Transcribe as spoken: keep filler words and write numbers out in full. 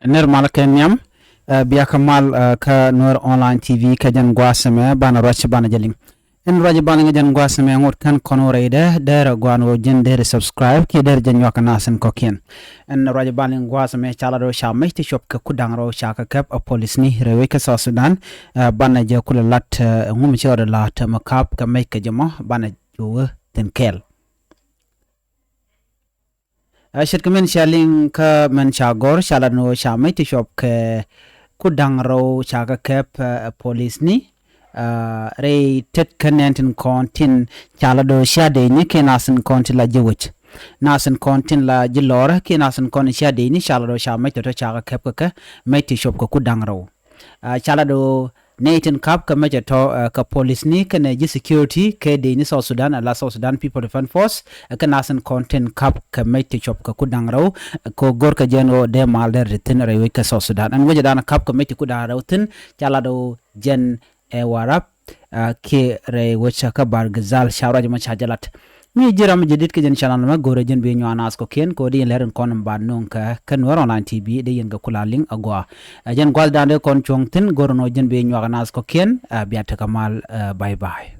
Nir mal kɛ nhiam, ɛ, bia kä mal, ɛ, kä Nuer Online T V kä jɛn gua̱a̱th ɛmɛ banɛ ruac banɛ jɛ liŋ. Ɛn ruac banɛ ŋä jɛn gua̱a̱th ɛmɛ ŋot kän kɔn wä rɛydɛ, dɛrɛ gua̱a̱n wä jɛn dɛrɛ subscribe, kiɛ dɛrɛ jɛ nyuak kɛ nath in kɔ̱kiɛn. Ɛn ruac banɛ liŋ gua̱a̱th ɛmɛ ca lat wä ca mec ti cuɔp kɛ ku da̱ŋ rɛw ca kɛ kɛp, ɛ, polisni rɛy wec kä South Sudan, ɛ, banɛ jɛ kulɛ lat, ɛ, ŋum ci rɔ lat, ɛ, mɛ kap kɛ mec kɛ jɛ mɔ, banɛ jɛ wä thi̱n kɛɛl. Ɛ, ce̱tkɛ min cia liŋ kä min ca gɔ̱r ca lat ni ɣöö ca mec ti cuɔp kɛ ku da̱ŋ rɛw ca kɛ kɛp, ɛ, polisni, ɛ, rɛy tet kä nɛn tin kɔn tin ca lat ɣöö cia dec ni kɛ nath in kɔn tin la ji̱ wec. Nath in kɔn tin la ji̱ lɔrä kɛ nath in kɔn cia dec ni ca lat ɣöö ca mec tɔ̱tɔ̱ ca kɛ kɛp kɛ kɛ mec ti cuɔp kɛ ku da̱ŋ rɛw. Ɛ, ca lat ɣöö nɛy tin kap kɛ mec ɛ tɔ̱, ɛ, kɛ polisni kɛnɛ ji̱ security kɛ dec ni South Sudan, ala South Sudan People Defense Force, ɛ, kɛ nath in kɔn tin kap kɛ mec ti cuɔp kɛ ku da̱ŋ rɛw, ɛ, kɛ go̱r kɛ jɛn ɣöö dee mal dee ri thi̱n rɛy wec kä South Sudan. Ɛn wecɛ dan kap kɛ mec ti ku da̱ŋ rɛw thi̱n, ca lat ɣöö jɛn ɛ Warap, ɛ, kiɛ rɛy wec kä Bahr el Ghazal ca ruac mɔ ca jɛ lat. Mi ji̱ ram mi jɛ dit kä jɛn channel mɛ, go̱rɛ jɛn bi nyuak nath kɔ̱kiɛn kɛ ɣöö di yɛn lɛr in kɔn in ba nuŋ kɛ kä Nuer Online T V di yɛn kɛ kula liŋ agɔa. Ɛ, jɛn gua̱th dan dee kɔn cuɔ̱ŋ thi̱n, go̱rɛ nɔ jɛn bi nyuak nath kɔ̱kiɛn, ɛ, bia tekɛ mal, ɛ, bye bye.